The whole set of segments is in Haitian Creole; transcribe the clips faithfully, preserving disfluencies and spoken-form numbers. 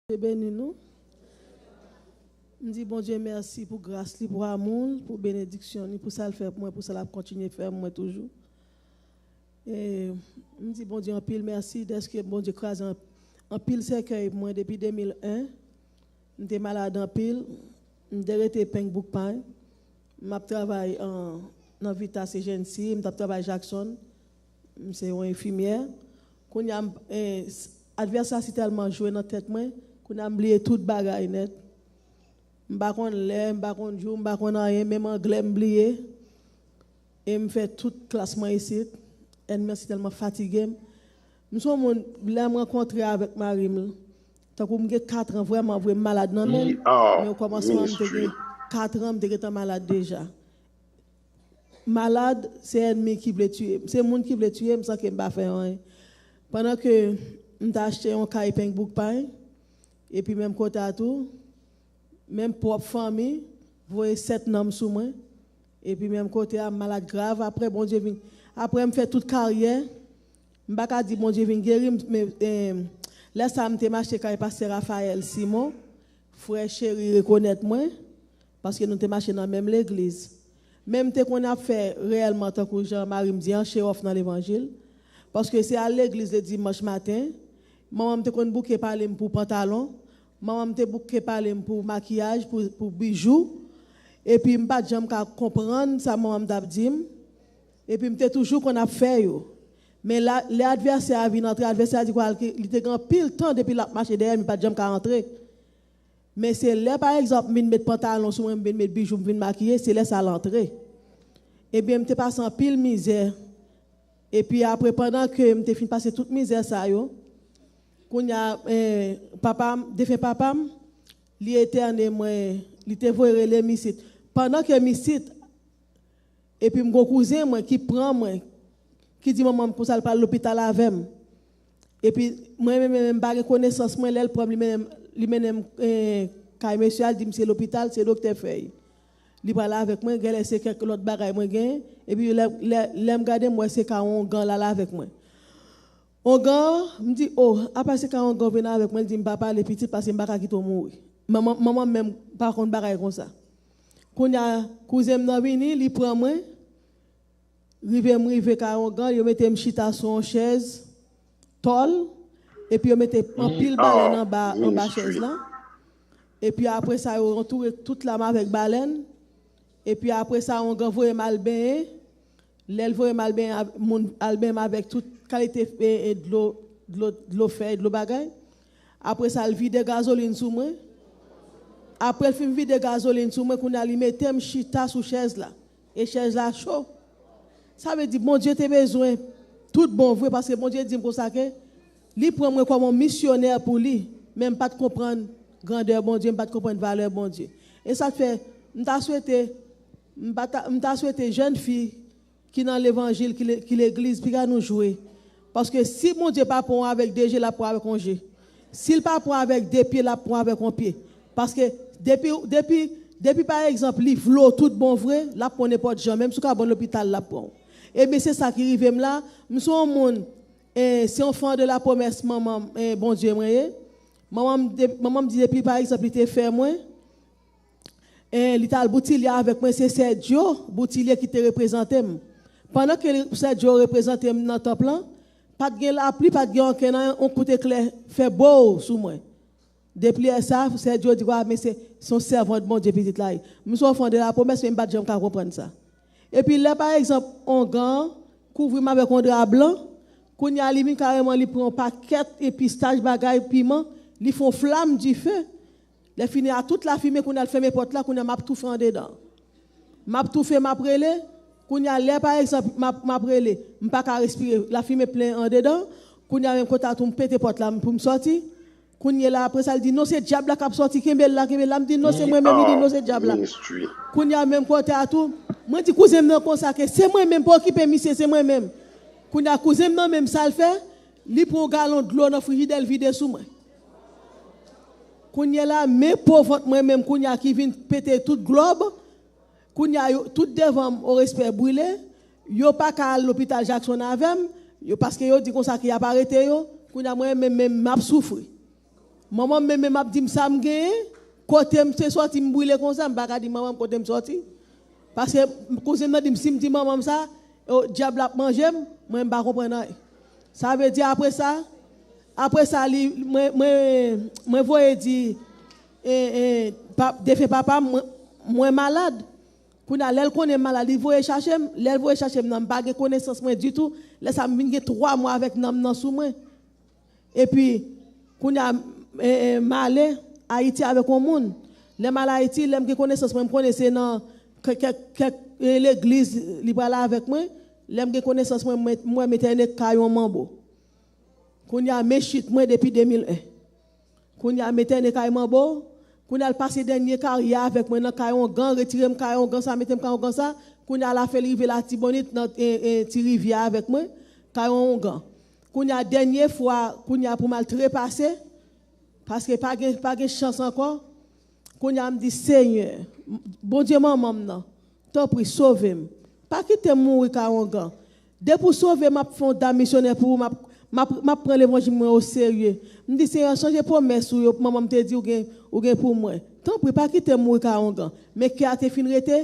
Bondye beni nou. M di Bondye mèsi pou gras li, pou amou l, pou benediksyon li, pou sa l fè pou mwen, pou sa l ap kontinye fè pou mwen toujou. E m di Bondye anpil mèsi dèske Bondye kraze an- anpil sèkèy pou mwen depi de mil en. M te malad anpil. M te rete Pink Brook Pine. M ap travay an, nan Vita Agency, m t ap travay Jackson. M se yon enfimyè. Kounye a, m, eh, s- advèsè a si tèlman jwe nan tèt mwen, kounye a m bliye tout bagay nèt. M pa konn lè, m pa konn jou, m pa konn anyen, menm anglè m bliye. E m fè tout klas mwen isit. Ènmi an si tèlman fatige m. M se yon moun, lè m rankontre avèk mari m, tankou m gen kat an, vrèman vre, m malad nan men l. Men o kòmansman, m te gen kat an, m te gentan malad deja. Malad, se ènmi ki vle tiye m. Se moun ki vle tiye m san ke m pa fè anyen. Pandan ke m ta achte yon kay Pink Brook Pine, epi menm kote a tou, menm pwòp fanmi voye sèt nanm sou mwen. Epi menm kote a, m malad grav. Apre, Bondye vin. Apre, m fè tout karyè. M pa ka di Bondye vin geri m, men, eh, lè sa a, m te mache kay pastè Raphaël Simon, frè cheri rekonèt mwen, paske nou te mache nan menm legliz. Men m te konn ap fè reyèlman tankou jan mari m di an, show off nan levanjil. Paske se al legliz le dimanch maten, manman m te konn bouke pale m pou pantalon, manman m te bouke pale m pou makiyaj, pou, pou bijou. Epi m pa t janm ka konprann sa manman m t ap di m. Epi m te toujou konn ap fè yo. Men la, lè advèsè a vin antre, advèsè a di kwa l ke li te gen anpil tan depi l ap mache dèyè m, li pa t janm ka antre. Men se lè, pa egzanp, m vin met pantalon sou mwen, m vin met bijou, m vin makiye, se lè sa l antre. Ebyen, m te pase anpil mizè. Epi apre, pandan ke m te fin pase tout mizè sa yo, kounye a, eh, papa m, defen papa m, li entène mwen, li te voye rele m isit. Pandan ke m isit, epi m gon kouzen mwen ki pran mwen, ki di manman m konsa l pral lopital avè m. Epi mwen menm, menm, m pa gen konesans mwen, lè l pran m, li mennen m, li mennen m, eh, kay mesye a, l di m se lopital, se doktè fèy. Li pral avèk mwen, genlè se kèk lòt bagay mwen genyen. Epi lè, lè, lè m gade, m wè se ka ongan l al avèk mwen. Ongan, m di, o, apa se ka ongan vin avèk mwen, l di m pa pale pitit paske m pa ka kite w mouri. Manman, manman m menm pa konn bagay konsa. Kounye a, kouzen m nan vini, li pran mwen, rive m rive ka ongan, yo mete m chita sou yon chèz tòl, epi yo mete anpil balèn anba, anba chèz lan. Epi apre sa, yo antoure tout lam avèk balèn. Epi apre sa, ongan voye m al benyen. Lè l voye m al benyen, moun al benyen m avèk tout kalite, e, e, dlo, dlo, dlo fèy, dlo bagay. Apre sa, l vide gazolin sou mwen. Apre l fin vide gazolin sou mwen, kounye a li mete m chita sou chèz la. E chèz la cho. Sa vle di Bondye te bezwen tout bon vre, paske Bondye di m konsa ke li pran mwen kòm yon misyonè pou li, men m pa t konprann grandè Bondye, m pa t konprann valè Bondye. E sa k fè, m ta swete, m pa ta, m ta swete jèn fi ki nan levanjil, ki le-, ki legliz, piga nou jwe. Paske si Bondye pa pran w avèk de je, l ap pran w avèk yon je. Si l pa pran w avèk de pye, l ap pran w avèk yon pye. Paske depi, depi, depi pa egzanp, li vle w tout bon vre, l ap pran w nenpòt jan. Menm si w ka ba l lopital, l ap pran w. Ebyen, se sa ki rive m la. M se yon moun, eh, se yon fan de la promès manman, eh, Bondye mwen ye. Manman m de-, manman m di depi pa egzanp, li te fè mwen, e, li t al Boutilye avèk mwen, se sè Dyo Boutilye ki te reprezante m. Pandan ke sè Dyo reprezante m nan tanp lan, pa t gen lapli, pa t gen okenn anyen, yon kout eklè fè bow sou mwen. Depi lè sa, sè Dyo di, "Wa, men se, se yon sèvant Bondye pitit la ye." M se yon fan de la promès, men m pa t janm ka konprann sa. Epi lè, pa egzanp, ongan an kouvri m avèk yon dra blan, kounye a li vin kareman, li pran yon pakèt epi stach bagay, piman, li fè yon flam dife. Lè fini a tout lafimen, kounye a l fèmen pòt la, kounye a m ap toufe andedan. M ap toufe, m ap rele. Kounye a lè, pa egzanp, m ap, m ap rele, m pa ka respire, lafimen plen andedan. Kounye a menm kote a tou, m pete pòt la pou m sòti. Kounye la, apre sa, l di, "Non, se dyab la k ap sòti, kenbe l la, kenbe l la." M di, "Non, se mwen menm." Li di, "Non, se dyab la." Kounye a menm kote a tou, mwen di kouzen m nan konsa ke, "Se mwen menm, pa okipe misye, se mwen menm." Kounye a kouzen m nan menm, sa l fè, li pran yon galon dlo nan frijidè, l vide sou mwen. Kounye la, men po vant mwen menm, kounye a ki vin pete tout glòb. Kounye a, yo, tout devan m, o respè, brile. Yo pa ka al lopital Jackson avè m, yo, paske yo di konsa ke y ap arete yo. Kounye a, mwen menm, menm, m ap soufri. Manman m menm menm ap di m sa m genyen, kote m te sòti m brile konsa, m pa ka di manman m kote m sòti. Paske kouzen m nan di m si m di manman m sa, yo, dyab la ap manje m, mwen m pa konprann anyen. Sa vle di apre sa, apre sa li, mwen, mwen, mwen voye di e, e, pa, defen papa m, mwen, mwen malad. Kounye a, lè l konnen m malad, li voye chache m. Lè l voye chache m nan, m pa gen konesans mwen ditou. Lè sa a, m vin gen twa mwa avèk nanm nan sou mwen. Epi, kounye a, e, e, m ale Ayiti avèk yon moun. Lè m al Ayiti, lè m gen konesans mwen, m konnen se nan kè-, kèk, kèk, e, legliz li prale avèk mwen. Lè m gen konesans mwen, mwen, mwen mete ne kay yon manbo. Kounye a, men chit mwen depi de mil en. Kounye a, mete ne kay manbo. Kounye a, l pase dènye karyè avèk mwen nan kay ongan, retire m kay ongan sa, mete m kay ongan sa. Kounye a, lafen li rive Latibonit nan e, e, Ti Rivyè avèk mwen, kay ongan. Kounye a, dènye fwa, kounye a, pou m al trepase, paske pa gen, pa gen chans ankò. Kounye a, m di, Senyè, Bondye manman m nan, tanpri, sove m. Pa kite m mouri kay ongan. Depi w sove m, m ap fè yon dam misyonè pou ou, m ap, m ap, m ap pran levanjil mwen oserye. M di, Senyè, chanje pwomès ou yo, manman m te di ou gen, ou gen pou mwen. Tanpri, pa kite m mouri kay ongan. Men kè a te fin rete,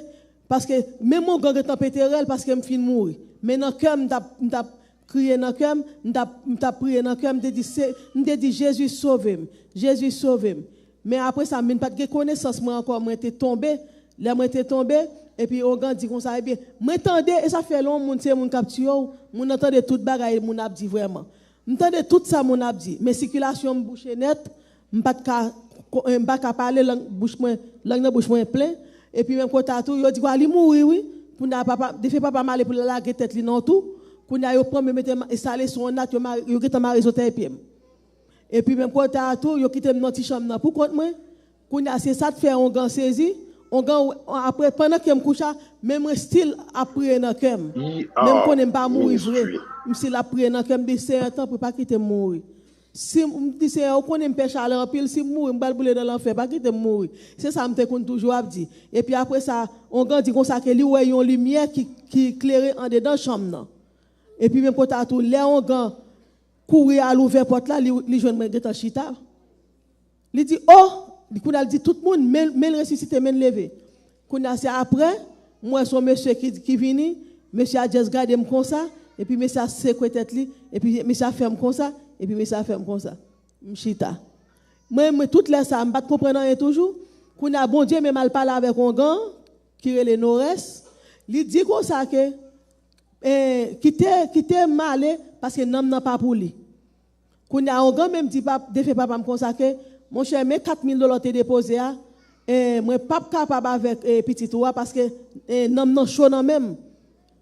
paske menm ongan gentan pete rèl paske m fin mouri. Men nan kè m, m t ap, m t ap kriye nan kè m, m t ap, m t ap priye nan kè m, m te di, se, m te di, Jezi, sove m. Jezi, sove m. Men apre sa, m vin pa t gen konesans mwen ankò, mwen te tonbe. Lè mwen te tonbe, epi ongan di konsa, ebyen, mwen tande, e sa fè lè yon moun se moun k ap tiye w, moun nan tande tout bagay moun ap di vrèman. M tande tout sa moun ap di, men sikilasyon m bouche nèt, m pa t ka, m pa ka pale, lang bouch mwen, lang nan bouch mwen plen, epi menm kote a tou, yo di kwa li mouri wi, kounye a papa, defen papa m ale pou l al lage tèt li nan yon twou, kounye a yo pran m, yo mete m estale sou yon nat, yo mare, yo gentan mare zòtèy pye m. Epi menm kote a tou, yo kite m nan ti chanm nan pou kont mwen. Kounye a, se sa t fè ongan sezi. Ongan, apre, pandan ke m kouche a, men mwen still ap priye nan kè m. Men m konnen m pa mouri vre. M still ap priye nan kè m, di, Senyè, tanpri, pa kite m mouri. Si m, m di, Senyè, ou konnen m pè chalè anpil, si m mouri, m pral boule nan lanfè, pa kite m mouri. Se sa m te konn toujou ap di. Epi apre sa, ongan di konsa ke li wè yon limyè ki, ki klere andedan chanm nan. Epi menm kote a tou, lè ongan kouri al ouvè pòt la, li, li jwenn mwen gentan chita. Li di, o! Li kounye a l di tout moun, men, men l resisite, men l leve. Kounye a se apre, m wè se yon mesye ki, ki vini, mesye a just gade m konsa, epi mesye a sekwe tèt li, epi mesye a fè m konsa, epi mesye a fè m konsa. M chita. Mwen, mwen, tout lè sa, m pa t konprann anyen toujou. Kounye a, Bondye menm al pale avèk ongan, ki rele Norès. Li di konsa ke, e, kite, kite m ale, paske nanm nan pa pou li. Kounye a, ongan menm di pap, defen papa m konsa ke, monchè, men kat mil dola w te depoze a, e, mwen p ap kapab avèk, e, pitit ou a, paske, e, nanm nan cho nan men m.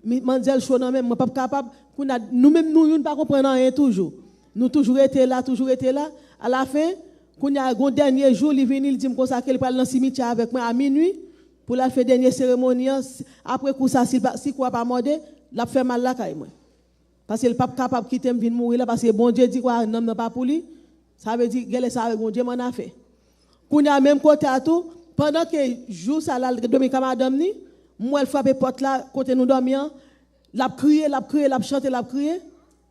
Mi-, manzè cho nan men m, mwen p ap kapab. Kounye a, nou menm, nou youn pa konprann anyen toujou. Nou toujou rete la, toujou rete la. Alafen, kounye a, gon dènye jou, li vini, li di m konsa ke li pral nan simityè avèk mwen a minui, pou l al fè dènye seremoni an. Apre kou sa, si l pa, si kou a pa mòde, l ap fè m al lakay mwen. Paske l p ap kapab kite m vin mouri la, paske Bondye di kwa nanm nan pa pou li. Sa vle di, genlè sa avèk Bondye m annafè. Kounye a, menm kote a tou, pandan ke jou sa l al dòmi ka madanm ni, m wè l frape pòt la, kote nou dòmi an, l ap kriye, l ap kriye, l ap chante, l ap kriye.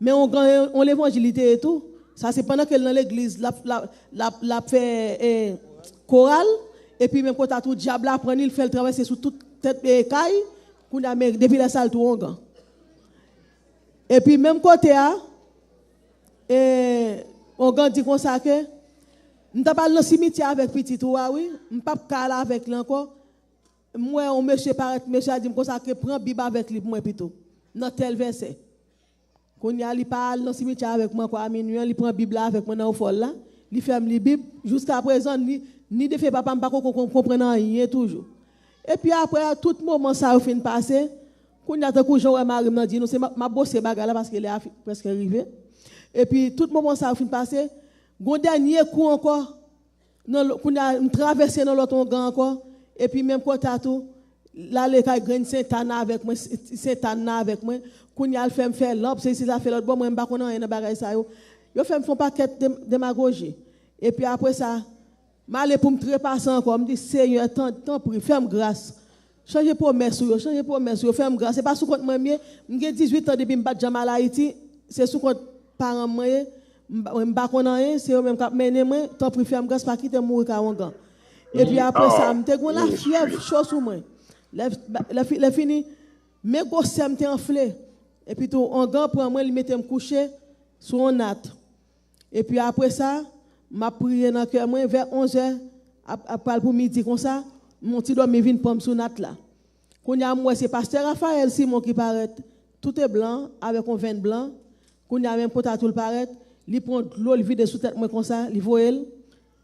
Men ongan, yon levanjil li te ye tou. Sa se pandan ke l nan legliz, l ap, l ap, l ap, l ap fè, e, koral, epi menm kote a tou, dyab la pran li, l fè l travèse sou tout tèt, e, kay, kounye a, men depi lè sa, l tou ongan. Epi menm kote a, e, ongan di konsa ke, m t ap al nan simityè avèk pitit ou a, wi, m p ap ka al avèk li ankò. M wè yon mesye parèt, mesye a di m konsa ke pran Bib avèk li pou mwen pito, nan tèl vèsè. Kounye a, li pa al nan simityè avèk mwen ankò a minui an, li pran Bib la avèk mwen nan ofòl la, li fè m li Bib. Jiskaprezan, ni, ni defen papa m pa ko-, ko-, konprann anyen toujou. Epi apre, tout moman sa yo fin pase, kounye a, tankou jan w wè mari m nan di nou, se m ap, m ap bwose bagay la paske lè a fi-, prèske rive. Epi, tout moman sa yo fin pase, gon dènye kou ankò, nan lò-, kounye a, m travèse nan lòt ongan ankò, epi menm kote a tou, l ale kay grenn Sentàn avèk mwen, Sentàn nan avèk mwen, kounye a, l fè m fè lanp, se isi sa fè lòt bò, mwen, m pa konn anyen nan bagay sa yo. Yo fè m fè yon pakèt dem-, demagoji. Epi apre sa, m ale pou m trepase ankò, m di, Senyè, tan-, tanpri, fè m gras. Chanje pwomès ou yo, chanje pwomès ou yo, fè m gras. Se pa sou kont mwen m ye, m gen dizuit an depi m pa t janm al Ayiti, se sou kont paran m mwen ye. M pa, m pa konn anyen, se yo menm k ap mennen mwen, tanpri fè m gras, pa kite m mouri ka ongan. Epi apre sa, m te gen lafyèv cho sou mwen. Lè, lè, fi- lè fini, men gwosè m te anfle. Epi tou, ongan pran mwen, li mete m kouche sou yon nat. Epi apre sa, m ap priye nan kè mwen, vè onzè, ap, ap pral pou midi konsa, yon ti dòmi vin pran m sou nat la. Kounye a, m wè se pastè Raphaël Simon ki parèt, tout e blan, avèk yon venn blan. Kounye a, menm kote a tou l parèt, li pran dlo, li vide sou tèt mwen konsa, li voye l.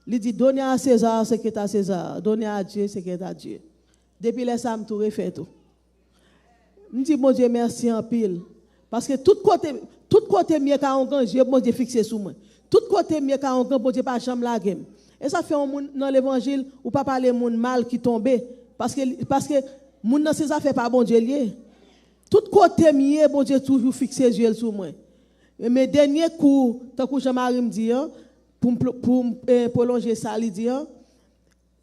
Li di, "Donnez à César ce qui est à César, donnez à Dieu ce qui est à Dieu." Depi lè sa a, m tou refè tou. M di Bondye mèsi anpil. Paske tout kote, tout kote m ye ka ongan, je Bondye fikse sou mwen. Tout kote m ye ka ongan, Bondye pa janm lage m. E sa fè yon moun nan levanjil, ou pa pale moun mal ki tonbe. Paske, paske moun nan se zafè pa Bondye l ye. Tout kote m ye, Bondye toujou fikse je l sou mwen. Men dènye kou, tankou jan mari m di an, pou m plo- pou m, eh, pwolonje sa li di an,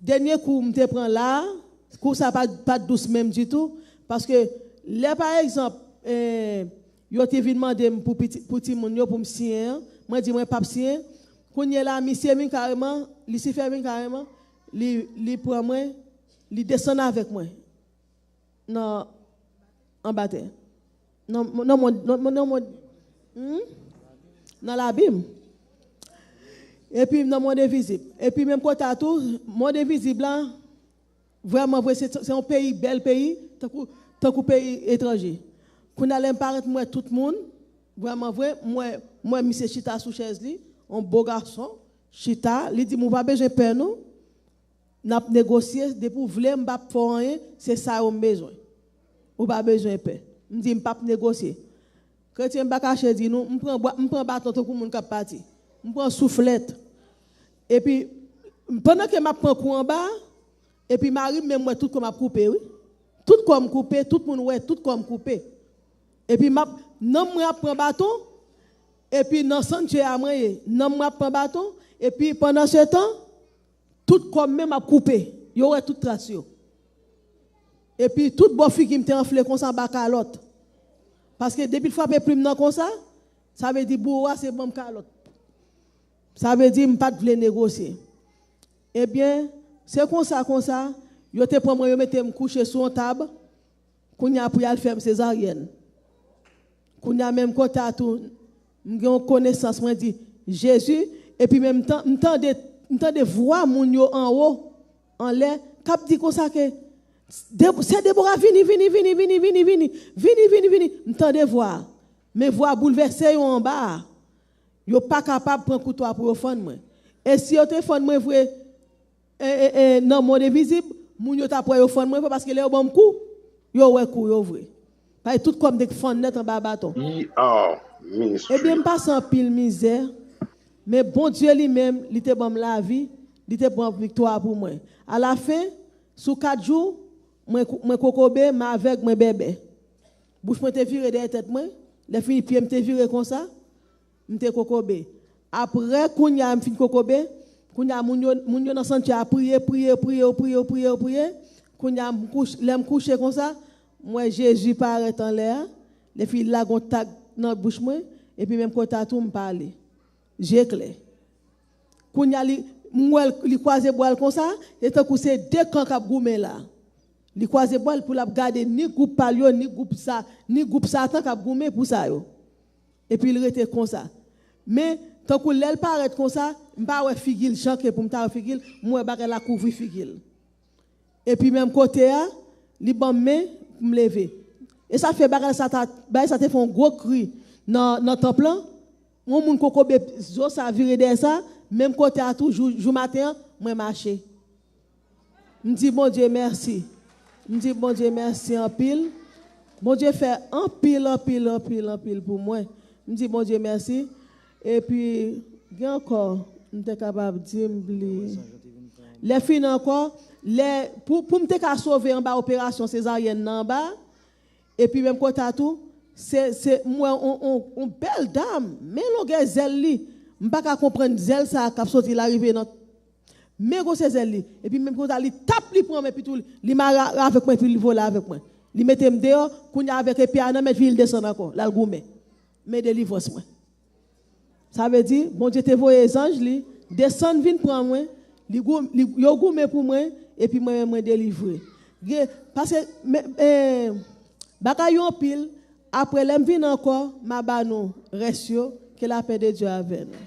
dènye kou m te pran la, kou sa pa, pa t dous menm ditou, paske lè, pa egzanp, eh, yo te vin mande m pou piti, pou timoun yo, pou m siyen an, mwen di mwen p ap siyen. Kounye la, misye vin kareman, Lisifè vin kareman, li, li pran mwen, li desann avèk mwen nan anba tè. Nan, nan mond, nan, nan mond, hmm? Nan labim. Epi nan mond envizib. Epi menm kote a tou, mond envizib la, vrèman vre, se, se yon peyi, bèl peyi, tankou, tankou peyi etranje. Kounye a lè m parèt, m wè tout moun, vrèman vre, m wè, m wè misye chita sou chèz li, yon bo gason, chita, li di m, "Ou pa bezwen pè non, n ap negosye, depi w vle, m p ap fè w anyen, se sa yo m bezwen. Ou pa bezwen pè." M di, "M p ap negosye." Kretyen, m pa kache di nou, m pran bwa- m pran baton tankou moun k ap pati. M pran souflèt. Epi, pandan ke m ap pran kou anba, epi mari m menm wè tout kò m ap koupe, wi. Tout kò m koupe, tout moun wè tout kò m koupe. Epi m ap, nanm mwen ap pran baton, epi nan santye a mwen ye, nanm mwen ap pran baton, epi pandan se tan, tout kò m menm ap koupe. Yo wè tout tras yo. Epi tout bò figi m te anfle konsa anba kalòt. Paske depi l frape plim nan konsa, sa vle di bouwo a se ban m kalòt. Sa vle di m pa t vle negosye. Ebyen, se konsa, konsa, yo te pran mwen, yo mete m kouche sou yon tab. Kounye a pou y al fè m sezaryèn. Kounye a menm kote a tou, m gen yon konesans, mwen di, "Jezi," epi menm tan, m tande, m tande vwa moun yo anwo, anlè, k ap di konsa ke, "De- se Debora, vini, vini, vini, vini, vini, vini, vini, vini, vini." M tande vwa a. Men vwa a boulvèse yo anba a. Yo pa kapab pran kouto a pou yo fann mwen. E si yo te fann mwen vre, e, e, e, nan mond envizib, moun yo t ap wè yo fann mwen vre, paske lè yo ban m kou, yo wè kou yo vre. Paske tout kò m te fann nèt anba baton. Ebyen, m pase anpil mizè, men Bondye li menm, li te ban m lavi, li te pran viktwa pou mwen. Alafen, sou kat jou, mwen, mwen kokobe, m avèg, mwen bèbè. Bouch mwen te vire dèyè tèt mwen, lè fini pye m te vire konsa, m te kokobe. Apre, kounye a, m fin kokobe, kounye a, moun yo, moun yo nan santye a priye, priye, priye, priye, priye, priye. Kounye a, m kouch- lè m kouche konsa, m wè Jezi parèt anlè a, lè fini lage yon tag nan bouch mwen, epi menm kote a tou, m pale. Je klè. Kounye a, li, m wè l, li kwaze bra l konsa, e tankou se de kan k ap goumen la. Li kwaze bra l pou l ap gade ni gwoup pa l yo, ni gwoup sa, ni gwoup Satan k ap goumen pou sa yo. Epi l rete konsa. Men, tankou lè l parèt konsa, m pa wè figi l jan ke pou m ta wè figi l, m wè bagay la kouvri figi l. Epi menm kote a, li ban m men pou m leve. E sa fè bagay sa ta, bagay sa te fè yon gwo kri nan, nan tanp lan. Yon moun kokobe zo sa vire dèyè sa, menm kote a tou, jou, jou maten an, mwen mache. M di Bondye mèsi. M di Bondye mèsi anpil. Bondye fè anpil, anpil, anpil, anpil pou mwen. M di Bondye mèsi. Epi, gen ankò, m te kapab di, m bliye. Lè fini ankò, lè, pou, pou m te ka sove anba operasyon sezaryèn nan anba, epi menm kote a tou, se, se, m wè on, on, on bèl dam, men longè zèl li, m pa ka konprann zèl sa a k ap soti la rive nan, men gwosè zèl li, epi menm kote a li tap, li pran m, epi tou, li mare avèk mwen, epi li vole avèk mwen. Li mete m deyò, kounye a avèk epe a nan men, epi l desann ankò, l al goumen. Men delivrans mwen. Sa vle di, Bondye te voye zanj li, desann vin pran mwen, li, gou- li, yo goumen pou mwen, epi mwen menm mwen delivre. Gen, paske men, eh, bagay yo anpil, apre lè m vin ankò, m a ba nou rès yo, ke lapè de Dye avè nou.